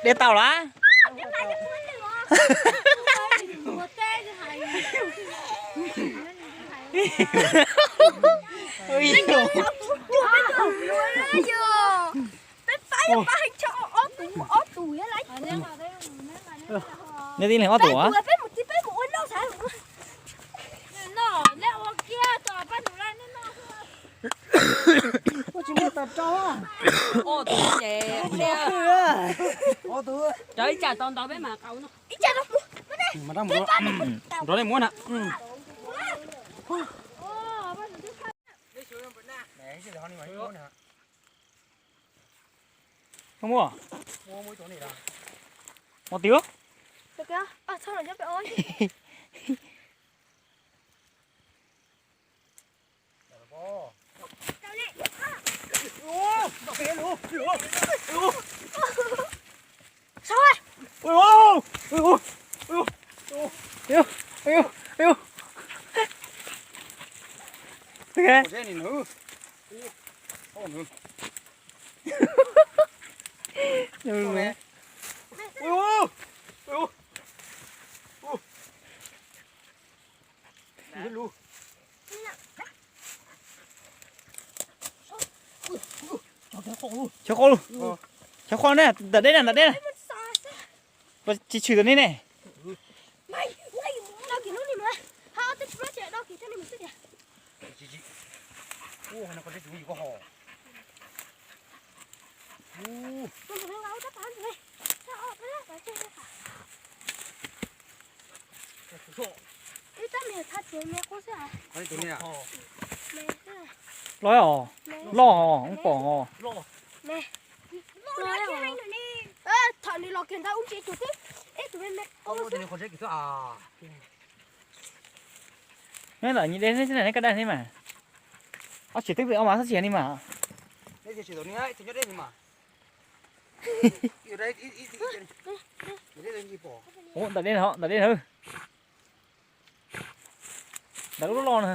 Ua tau lawm. Nej tib leeg ob tug a? Rov ib tsam tau ntau peb mam qau no. Nrov nej muab na. Muaj, muaj twg? Xyov qhov, xyov qhov ne, ntawm deb na, ntawm deb na. Tsis tshwm tus ne ne. Loj os, loj os, pom os. Nyob ntawm nyi deb ne, nej kaj daj ne mas. Ob tsis twb ob mas txhob tsis ni mas. Ntawm deb no, ntawm deb no. Ntawm lub loj no.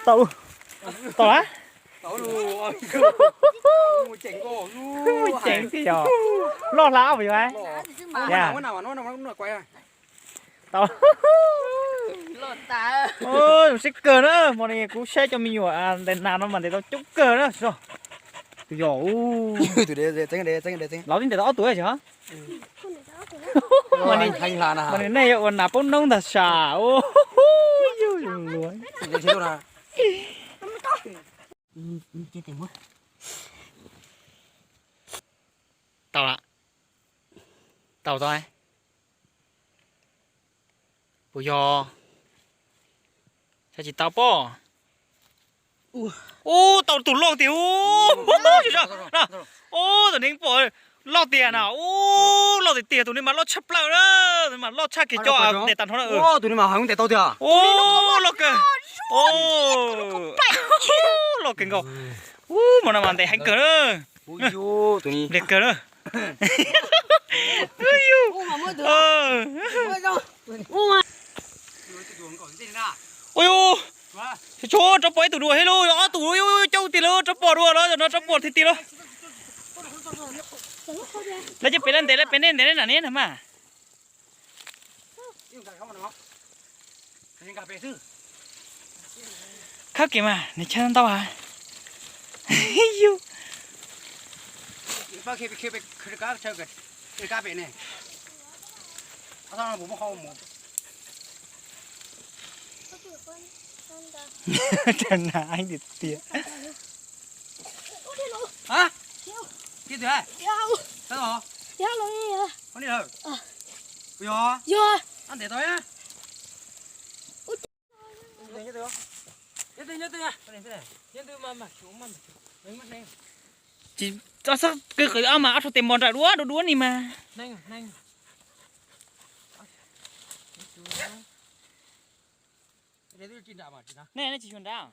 Tau, tau a. Ceev tiag yog. Loj hla puas yog? Tau. Zoo siab kawg na, hmo no kuv saib cov me nyuam ntes nas no mas ntes tau coob kawg na. Tus yog, laus tib ntes tau ob tug xyov. Mas nws nej yuav ua nas paub noob ntag sas. Yus luag. Tau lawm. Tau tau. Puas yog? Saib tsis tau pob. Ub, tau tus loj tiag. Ub, tus neeg pom loj tiag na. Ub, loj tiag tiag, tus neeg mas loj tshaj plaws na. Tus neeg mas loj tshaj kiag cov ntes tag nrho na. Tus neeg mas heev ntes tau tiag. Ub, loj kawg. Loj kawg nkaus. Ub, hmo no mas ntes heev kawg na. Ntes kawg na. Ua yus, tsuav rov pom ib tug dua thiab lauj, ob tug coob tiag lauj, rov pom dua los no, rov pom tiag tiag lauj. Lawv cov pem lawv ntes, lawv pem nej ntes na, nej na mas. Khawb kev mas nws chaw ntau ha. Yus. Cas nas tiag tiag. Tsis txhob qw qw ob mas ob tug tes mos nram duab duab duab ni mas. Nej tsis xyuas nrad.